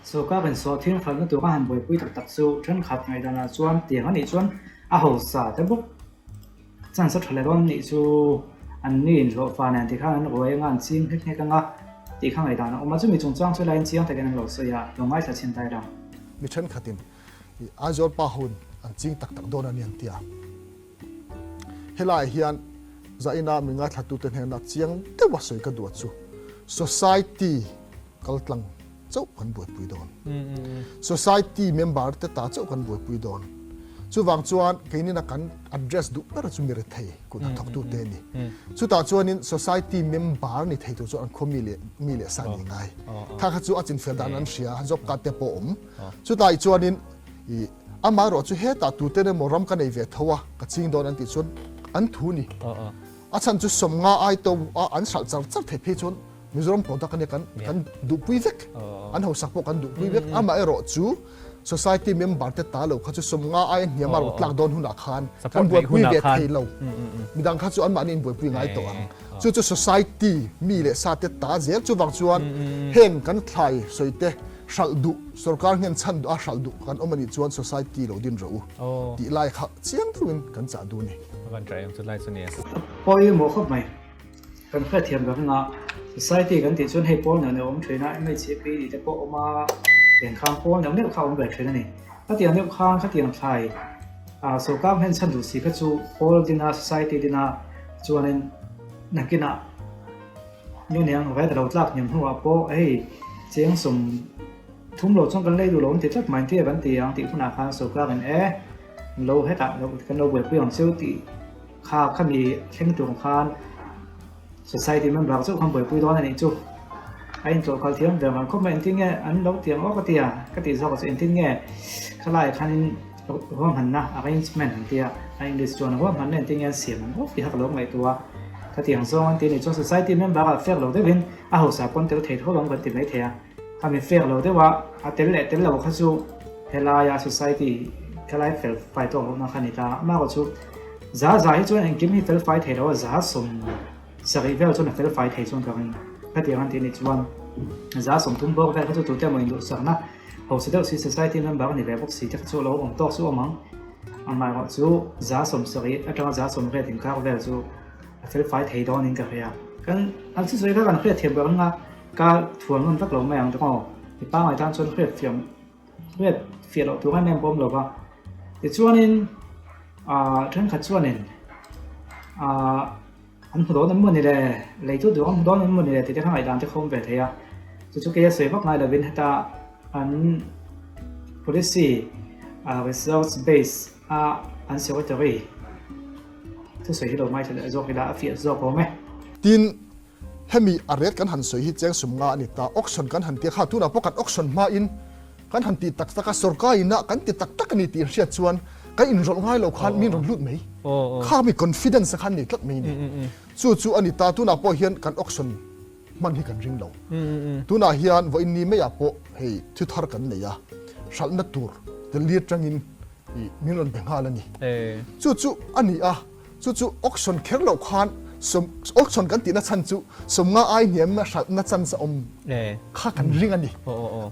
Sawrkar in sawhthing hralhna tur a han buaipui tak tak chu thenkhat ngaihdanah chuan tiang a nih chuan a hausa te bawk chance a tha leh dawn nih chu an ni inhlawhfa nen tikhan an ruai anga an ching nghek nghek anga tih kha ngaihdan a awm a, chumi chungchang chu laiin chiang takin an lo sawi a, lo ngaithla chhin tai rang. Mi thenkhatin i Aizawl pa hun an ching tak tak dawn a ni an ti a. Helaiah hian zaina mi ngaithlatute hnena chiang deuha sawi ka duh chu society kaltlang chauh kan buaipui dawn. Society member te ta chauh kan buaipui dawn. Chuvang chuan keinina kan address duh ber chu mi rethei kut hnathawktu te a ni. Chutah chuanin society member ni thei tur chuan an khaw mi leh mi leh sa ni ngai. Kha kha chu a chinfel dan an hria, job card te pawh awm. Chutah chuanin i amaherawh chu hetah tuten emaw ram ka nei ve tho a, ka ching dawn an tih chuan an thu ni. A chhan chu sawmnga ai to a an hralh char char thei phei chuan Mizoram product ania kan kan duhpui vek. An hausak pawh kan duhpui vek. Amaherawh chu society member te ta lo kha chu sawmnga aia hniam a rawn tlak dawn hunah khan kan buaipui ve thei lo. Midang kha chu anmahni inbuaipui ngai tawh ang. Chu chu society mi leh sa te ta zel chuvang chuan heng kan thlai sawi te hralh duh sorkar nghen chhan duh a hralh duh kan awm anih chuan society lo din rawh u tih lai kha chiang deuhin kan chah duh a ni. Pawimawh khawp mai. Kan hriatthiam ber anga society kan tih chuan hei pawl neuh neuh a awm thin a, MHCP tih te pawh a awm a, eng khan pawl neuh neuh kha a awm ve thin a ni. Khatiang deuh khan khatiang thlai ah sawrkar hnen chhan duh si kha chu pawl dina society dina chuanin nakinah nge niang red a lo tlak hniam hnuah pawh hei cheng 30 lo chuan kan lei duh lo an ti tlat mai tia kan ti ang tih hunah khan sawrkar in e lo hetah kan lo buaipui ang cheu tih Kha khami thleng tur khan society member chauh khan buaipui dawn a nih chu. A intlawh kal thiam ve ngan khawp mai, engtin nge an lo ti ang aw ka ti a, ka tih zawk chu engtin nge khalai khanin ruahmanna arrangement an ti a, a English chuan ruahmanna engtin nge an siam ang aw tih kha ka lo ngaihtuah a. Khatiang zawng an ti a nih chuan society member ah fair lo deuhin a hausa pawn tel thei tho ang kan ti maithei a. Khami fair lo deuha a tel leh tel lo kha chu helaia society khalai fel fai tawk lohna kha a ni ta. Amaherawhchu chu za za hi chuan engkim hi fel fai thei lo a, za 70 vel chuan a fel fai thei chuan ka ring. Khatiang an tih anih chuan za 30 bawk vel kha chu tute emaw induhsakna hausa deuh si society member a ni ve bawk si te kha chu a lo awm tawk chu awm ang. Amaherawhchu chu za 70 atanga za 80 inkar vel chu a fel fai thei dawnin ka hria. Kan an thusawi kha kan hriatthiam ber anga. Ka thuam ngam vak lo mai ang tawng aw. Mi pangngai tan chuan hriat fiam hriat fiah loh tur em em pawh awm lo va. Tichuanin aah thenkhat chuanin aah an hmu dawn em maw ni le, lei chu duh an hmu dawn em maw ni le tih te kha ngaihdan te kha awm ve thei a. Chu chu keia sawi vak ngai lovin heta an policy ah results base a an secretary thusawi hi lo ngaithla leh zawk ila a fiah zawk awm e. Tin, Hemi a rate kan han sawi hi cheng 50 a ni ta. Auction kan han ti a, kha tunah pawh kan auction hmain kan han ti tak tak a, sorkar inah kan ti tak tak a ni tih hriat chuan kan inrawlh ngai lo khan min rawn lut mai. Kha mi confidence a khan nei tlat mai a ni. Chu chu a ni ta, tunah pawh hian kan auction hman hi kan ring lo. Tunah hian vawiin ni maiah pawh hei thu thar kan nei a, hralhna tur tel atangin min rawn be nghal a ni. Chu chu a ni a. Chu chu auction kher loh khan auction kan tihna chhan chu 50 ai hniam hralhna chance a awm kha kan ring a ni.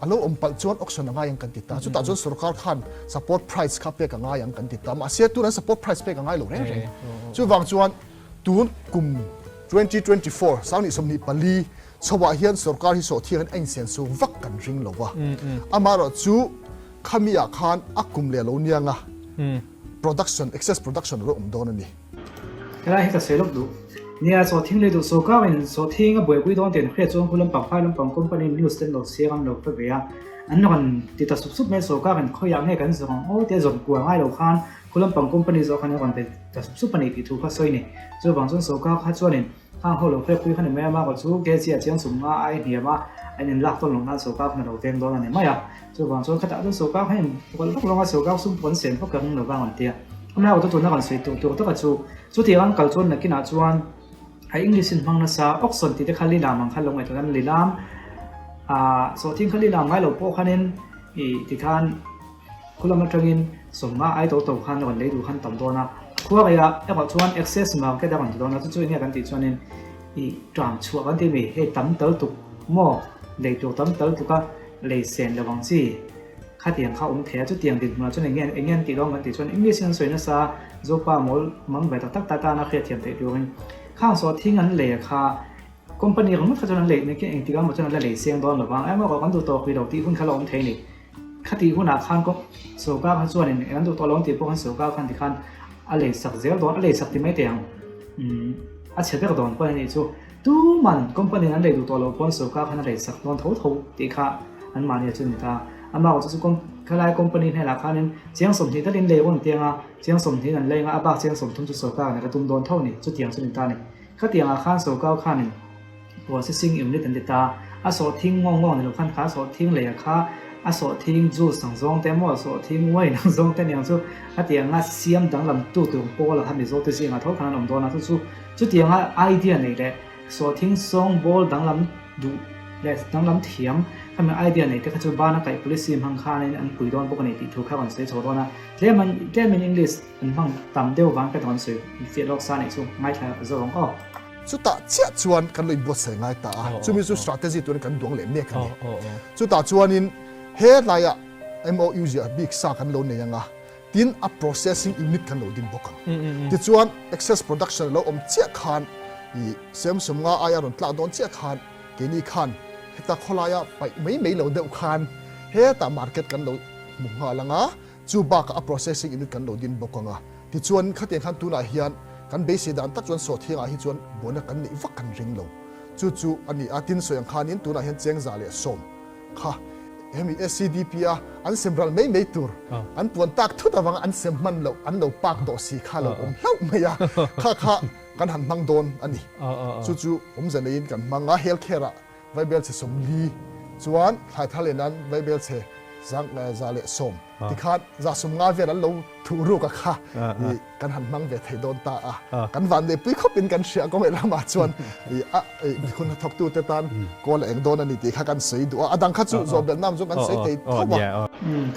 A lo awm palh chuan auction a ngai ang kan ti ta. Chutah chuan sorkar khan support price kha pek a ngai ang kan ti ta. Mahse tun an support price pek a ngai lo reng reng. Chuvang chuan tun kum 2024 2024 chhoah hian sorkar hi sawhthiang in a insenso vak kan ring lo va. Amaherawhchu khami ah khan a kum leh lo niang a. Production, excess production a lo awm dawn a ni. Helai hi ka sawi lawk duh. Nia, sawhthing lei duh sawrkarin sawhthing a buaipui dawn tih an hriat chuan khu lampang phai lampang company news te an lo siang an lo hre ve a, an rawn ti ta sup sup mai sawrkarin khawiah nge kan zawng ang aw tia zawn kual ngai lo khan khu lampang company zawh khan an rawn be ta sup sup a ni tih thu kha sawi a ni. Chuvang chuan sawrkar kha chuanin Khang ho lo hriatpui kha ni mai a, mah chu KG a chiang sum nga ai hniam a, an in lak tawn loh nan sawrkar khan a lo veng dawn a ni mai a. Chuvang chuan khatah chuan sawrkar khan in rawlh vak lawng a, sawrkar sum pawh an sen vak ka ring lo vang an ti a. Amah erawh chu tuna kan sawi tur tur taka chu, chutiang an kal chuan nakinah chuan a English in hmang nasa auction tih te kha lilam ang khan lo ngaihtuah nan lilam ah sawhthing kha lilam ngai lo pawh khanin ih tikhan Khulam atangin 50 ai to to khan rawn lei duh khan tam dawn a, khuareiah erawh chuan excess market a rawn ti dawn a, chu chu enge kan tih chuanin ih tram chhuah kan ti a mi, hei tam tal tuk maw lei tur tam tal tuk a, lei sen lo ang chi khatiang kha awm thei a, chutiang dinhmunah chuan eng nge eng nge an tih dawn kan tih chuan English in an sawi nasa Zopa mawl mang ve tak tak ta tana hriatthiam theih turin khang sawhthing an lei a kha Company ringawt kha chuan an lei engtik emaw chuan an la lei seng dawn lo vang, emaw kan duh tawk rih lo tih hun kha la awm thei a ni. Khatih hunah khan sorkar kha chuanin eng an duh tawh lo ang tih pawh khan sorkar khan tikhan a lei sak zel dawn, a lei sak ti mai teh ang, a chhe vek dawn pawh a nih chu. Tuman company in an lei duh tawh loh pawn sorkar khan a lei sak dawn tho tho tih kha anmahni ah chuan a ni ta. Amah chu chu khalai company hnenah khanin chiang 20 talin lei rawn tiang a, chiang 20 an lei ang a, a bak chiang 30 chu sorkar in a la tum dawn tho a ni, chutiang chu a ni ta a ni. Khatiangah khan sorkar khanin processing unit an ti ta, a sawhthing ngawng ngawng ni lo khan kha sawhthing lei ah kha a sawhthing juice ang zawng te emaw sawhthing wine ang zawng te aniang chu khatianga siam danglam tu tur pawl ah kha Mizo te zingah tho khan an awm dawn a, chu chu chutianga idea nei leh sawhthing sawng bawl danglam duh leh danglam thiam khami idea nei te kha chu bana kaih policy hmang khanin an pui dawn bawk a ni tih thu kha rawn sawi chho dawn a, tlem an tlemin English An hmang tam deuh vang ka dawn sawi fiah lawk sa nih chu ngaithla zawk ang aw. Chutah chiah chuan kan lo inbuatsaih ngai ta a, chumi chu strategy turin kan duang leh mek a ni. Chutah chuanin he hlaiah MOU ziah bik sa kan lo nei ang a, tin a processing unit kan lo din bawk ang. Tichuan excess production a lo awm chiah khan i sem sawmnga aia rawn tlak dawn chiah khan keini khan heta khawlaia paih mai mai lo deuh khan hetah market kan lo hmu nghal ang a, Chu bakah a processing unit kan lo din bawk ang a, tichuan khatiang khan tunah hian kan beisei dan tak chuan Sawthiangah hi chuan buaina kan neih vak kan ring lo. Chu chu a ni a, tin sawi ang khanin tunah hian cheng 110 kha hemi SCDP a an sem ral mai mai tur an puan tak thut avanga an sem hman loh an lo park tawh si kha lo awm hlauh mai a, kha kha kan han hmang dawn a ni. Chu chu awmze neiin kan hmang a, healthcare ah Vaibelchhe 40 chuan thlai thar leh nan vaibelchhe 110 tikhan 150 vel an lo thuh ruk a kha i kan han hmang ve thei dawn ta a. Kan van leh pui khawpin kan hria kawng leh lamah chuan i a hun hnathawktu te tan kawl a eng dawn a ni tih kha kan sawi duh a. A dang kha chu zawh belh nam chu kan sawi thei tho a.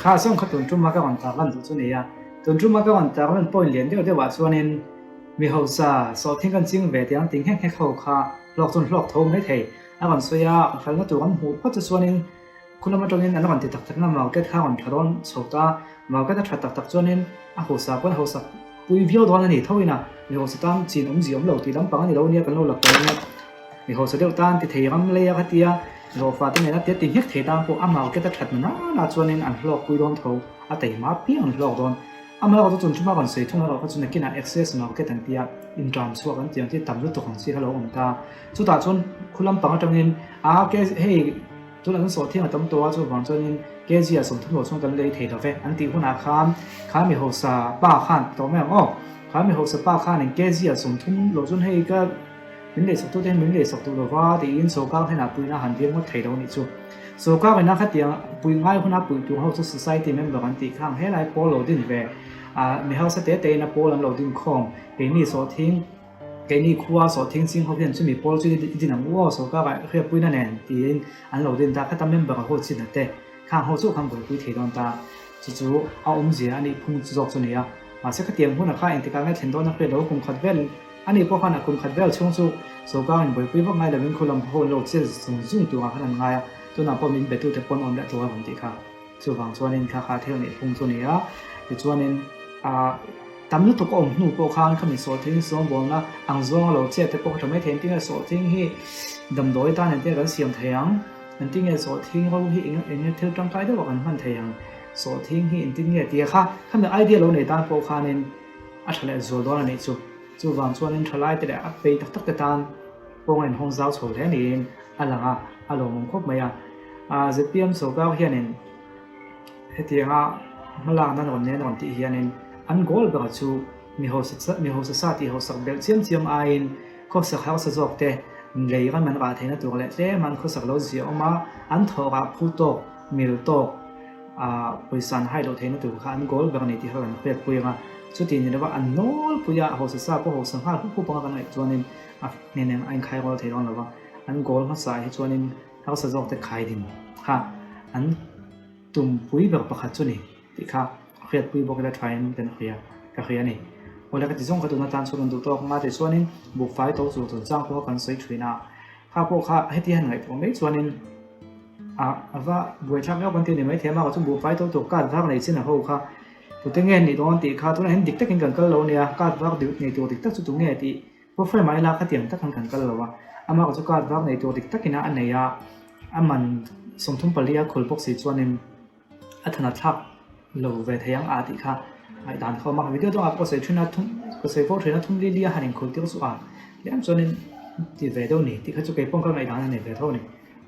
Kha zawng kha tun tuma ka rawn tarlan duh chu ni a. Tun tuma ka rawn tarlan point lian deuh deuhah chuanin mi hausa sawhthing kan ching ve tih ang ti nghek nghek ho kha Hlawk chuan hlawk tho mai thei. A rawn sawi a, a felna tur an hmuh phawt chu chuanin khu lam atangin an rawn ti tak tak na market kha a rawn tha dawn chho ta. Market a tha tak tak chuanin a hausa pawn a hausa pui viau dawn a ni tho ina mi hausa tan chin awmzia awm lo tih lampang a ni lo nia kan lo la kawi anga mi hausa deuh tan ti thei ram lei a kha tia hlawhfa te nena tia ti nghek thei tan pawh a market a that na nana chuanin an hlawk pui dawn tho a taima piang an hlawk dawn. Amaherawhchu chu chun thuma rawn sawi thung erawh kha chu nakinah access market an tia intram chhuak an tih ang chi tam lutuk ang chi kha lo awm ta. Chutah chuan khu lampang atangin a ke hei tunah chuan sawhthiang a tam tawh a chuvang chuanin kg ah 30 lo chuan kan lei thei lo ve an tih hunah khan kha mi hausa pa khan ti tawh mai ang aw kha mi hausa pa khanin kg ah 30 lo chuan hei ka min leisak tute hian min leisak duh lova tiin sorkar hnenah puihna han dil ngawt thei lo anih chu. Sorkar ina khatiang pui ngai huna pui tur ho chu society member an tih khang helai pawl lo din ve a mi hausa te te ina pawl an lo din khawm keini sawhthing keini khua sawhthing ching ho hian chumi pawl chu i din ang u aw sorkar ah hriatpuina nen tiin an lo din ta khata member a ho chin a te khang ho chu khan buaipui thei dawn ta chu chu a awmzia anih phung chu zawk chu nia mahse khatiang huna kha engtikah nge thlen dawn a hriat lo kum khat vel Ani pawh khan a kum khat vel chhung chu sorkar in buaipui vak ngai lovin khulam ho lo che zung zung turah khan an ngai a, tunah pawh min betute pawn awm leh tur a rawn tih kha. Chuvang chuanin kha kha thil neih phung chu a ni a, tichuanin ah tam lutuk a awm hnu pawh khan khami sawhthing sawngbawlna ang zawnga lo chet te pawh kha tha mai thei an ti nge sawhthing hi damdawi tan engtin kan siam thei ang, engtin nge sawhthing ro hi eng eng thil tangkai deuhah kan hman thei ang, sawhthing hi engtin nge tia kha khami idea lo nei tan pawh khanin a tha leh zual dawn a nih chu. Chuvang chuanin thalaite leh a pei tak tak te tan kawng a inhawng zau chho hle niin a lang a, a lawmawm khawp mai a. Zpm sorkar hianin hetianga hmalakna rawn nen rawn tih hianin an goal bera chu mi hausa sa tih hausak belh chiam chiam aiin khawsak harsa zawk te lei ram an rah theihna tur leh tlem an khawsak lo zia awm a, an thawh rah phu tawk, mil tawk, pawisa an hai loh theihna tur kha an goal ber a ni tih kha kan hriatpui ang a. Chuti ni lova an nawlpui a, hausa sa pawh hausa nghal hup hup anga kan ngaih chuanin a hnen eng a inkhai rual thei dawn lo va, an goal hmasa ah hi chuanin hausa zawk te khai din kha an tumpui ber pakhat chu ni tih kha hriatpui bawk ila thain kan hria ka hria a ni. Awle ka ti zawng kha tun atan chuan kan duh tawk anga tichuanin bukfai to chu chungchang pawh kha kan sawi thin a, kha pawh kha heti han ngaihtuah mai chuanin. A a va buaithlak viau kan ti a ni maithei a, mahka chu buhfai to tur card var nei chin a ho kha tute nge nih dawn tih kha tunah hian dik takin kan kal lo ania, card var nei tur dik tak chu tunge tih pawh hre mai ila khatiang tak khan kan kal lo a, amah chu card var nei tur dik takin a nei a, a man 34 a khul bawk si chuanin a than a thlak lo ve thei ang a tih kha ngaihdan kha awm a, video dangah pawh sawi thin a thum ka sawi fo thin a thum li li a han inkhul tir chu a tlem chuanin ti ve deuh ni tih kha chu keipawh ka ngaihdan a nei ve tho a ni.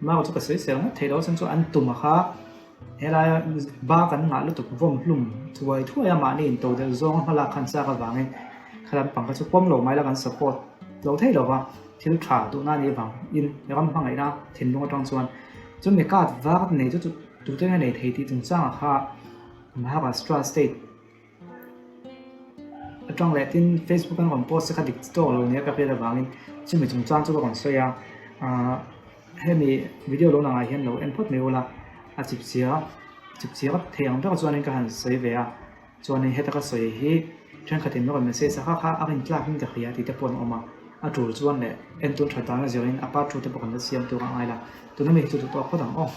Mau chu ka sawi sel ngawt theih loh chuan chu an tum a kha helaia ba kan ngah lutuk vawm hlum thuai thuai a mahni in to deuh zawng a hmalak khan chak avangin kha lampang kha chu pawm lo mai la kan support lo thei lo va thil tha duhna a nih avang in ram hmangaihna thinlung atang chuan chu mi card var nei chu tute nge nei thei tih chungchangah kha Maharashtra state Atang leh tin Facebook an rawn post te kha dik tawk lo nia ka hriat avangin chumi chungchang chu ka rawn sawi a, ahh hemi video lo langah hian lo en phawt mai ula a chip chiar chip chiar thei ang ber chuanin ka han sawi ve a, chuanin heta ka sawi hi thenkhatin min rawn message a kha kha a rin tlak in ka hria tih te pawh an awm a, a tul chuan leh entur that dan a zirin a part thu te pawh kan la siam tur a ngai la, tuna mi hi chu duh tawk phawt ang aw.